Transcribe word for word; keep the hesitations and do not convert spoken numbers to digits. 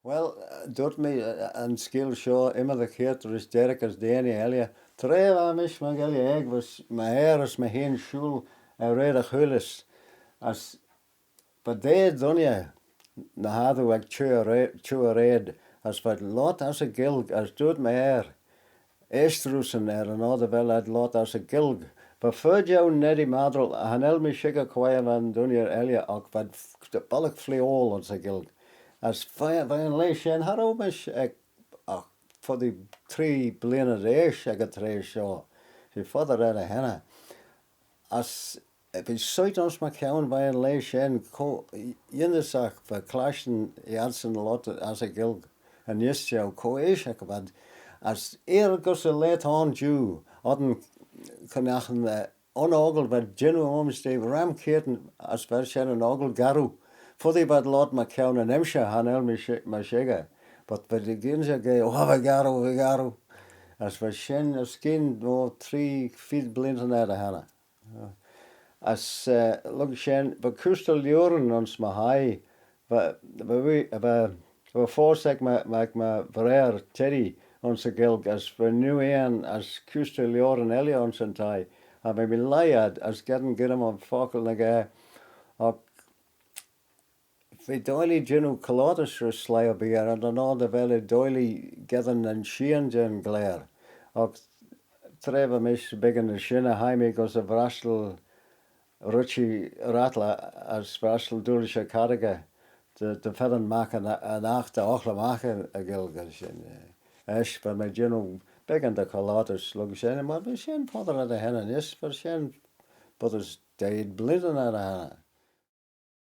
Well, dooyrt mee yn skeeal shoh ymmodee keayrt rish derrey as deiney elley. Tra va mish myr elley aeg, va my ayr as mee hene shooyl er raad y Chuilley, as va daa dooinney ny h-assoo ec çheu y raad, as v'ad loayrt ass y Ghaelg, as dooyrt my ayr, eaishtyrooys er yn oyr dy vel ad loayrt ass y Ghaelg. Va fer jeu Neddy Maddrell, cha nel mee shickyr quoi va'n dooinney elley, agh v'ad bollagh fleayl ayns y Ghaelg. As va, va'n laa shen, cha row mish ec, agh, foddee tree bleeaney dy eash ec y traa shoh. She foddey er dy henney. As v'eh soit ayns my chione veih'n laa shen, co-, yindyssagh va clashtyn lhiattyn loayrt ass y Ghaelg, yn eeast jeu, co-eashagh v'ad, as er gys y laa t'ayn jiu, oddin, cha nel, eh, un ockle v'ad jannoo ayms jeh ram keayrtyn, as va shen yn ockle garroo. Foddee v'ad loayrt my chione yn emshir, cha nel mee shi-, my shickyr. But v'ad geearree, oh, v'eh garroo, v'eh garroo. As va shen, as gyn, oh, tree feed bleeantyn er dy henney. As, eh, lurg shen, va coostyl lioaryn ayns my hie, va, va, va, va foast ec my, ec my vraar Teddy ayns y Ghaelg, as va neu-ayrn as coostyl lioaryn elley ayns yn thie, as va mee lhaih ad, as geddyn geddyn my fockle ny ghaa, agh v'eh doillee jannoo coloayrtys rish sleih erbee er, yn oyr dy vel eh doillee geddyn yn sheean jeh'n ghlare. Agh tra va mish beggan ny shin, hie mee gys y Vrastyl Richie Rattler as Vrastyl Doolish y Carragher, dy, dy feddyn magh yn, yn aght dy ockley magh y, y Ghaelg shen, eh. Eisht va mee jannoo beggan dy coloayrtys lurg shen, as va shen foddey er dy henney, as va shen foddey as deeid bleeantyn er dy henney.